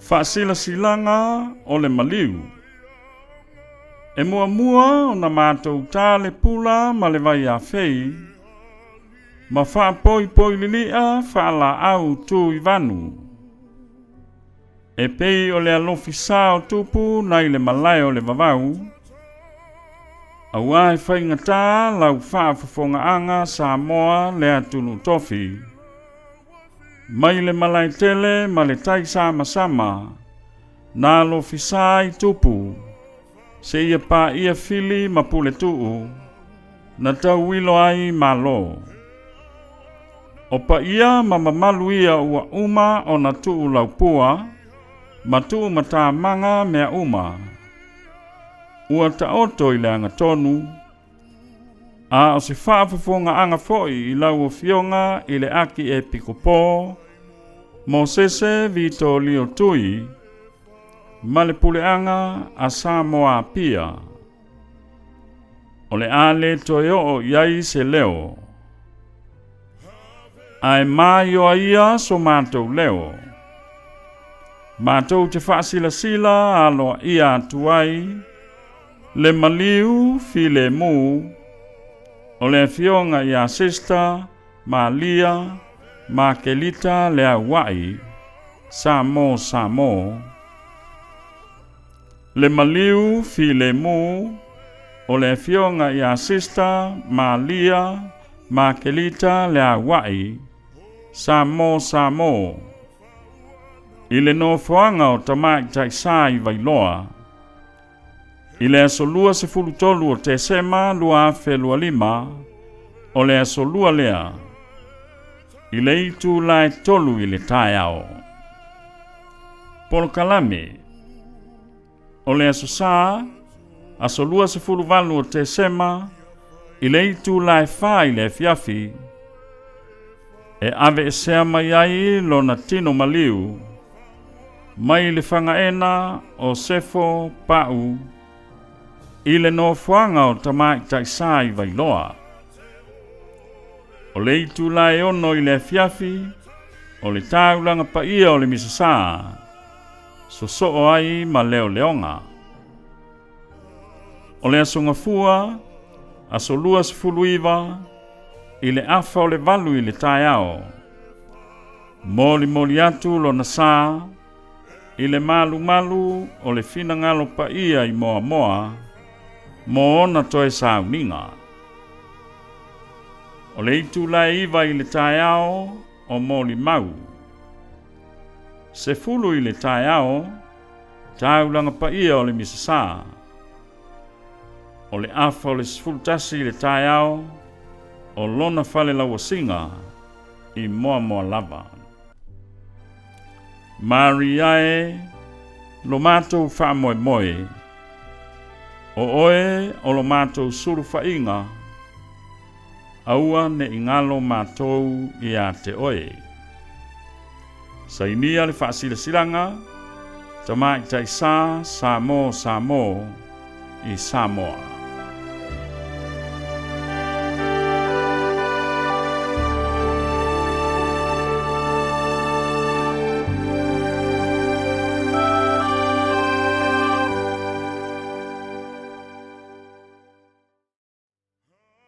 Faasilasilaga o le maliu. E muamua ona matou ta le pula ma le vaiafei, ma faapoipoi lili'a faalaau tu i vanu. E pei o le alofi sa o tupu nai le malae o le vavau, auā e faigatā lau faafofogaaga Samoa le atunuu tofi, mai le malae tele ma le tai samasama, na alofi sa ai tupu, seia paia fili ma puletuu, na tauilo ai Malo. O paia ma mamalu ia ua uma ona tuu laupua ma tuu matamaga mea uma. Ua taoto i le agatonu, a o se faafofogaaga foi i lau Afioga i le Akiepikopo Mosese Vitolio Tui ma le Puleaga a Samoa Apia. O le a le toe oo i ai se leo. Ae maioa ia so matou leo. Matou te faasilasila aloaia atu ai le maliu filemu o le Afioga ia Sister Malia Makelita Leauai, Samo Samo, le maliu filemu o le Afioga ia Sister Malia Makelita Leauai, Samo Samo, i le nofoaga o Tamaitai Sa i Vailoa, i le aso 23 o Tesema 2025, o le aso Lua lea, i le itula e 3 i le taeao. Polokalame O le Aso Sa, aso 28 o Tesema, i le itula e 4 i le afiafi, e aveesea mai ai lona tino maliu mai le fagaena o Sefo Pau i le nofoaga o Tamaitai Sa i Vailoa. O le itula e 6 i le afiafi, o le taulaga paia o le Misa Sa, sosoo ai ma leoleoga. O le Aso Gafua, aso 29, i le afa o le 8 i le taeao, molimoli atu lona sa i le malumalu o le finagalo paia i Moamoa mo ona toe sauniga. O le itula e 9 i le taeao o Molimau. 10 i le taeao, taulaga paia o le Misa Sa. O le afa o le 11 i le taeao, o lona fale lauasiga i Moamoa lava. Maria e, lo matou faamoemoe, o oe o lo matou sulufaiga, aua ne i galo matou ia te oe. Sainia le faasilasilaga, Tamaitai Sa, Samo Samo, i Samoa.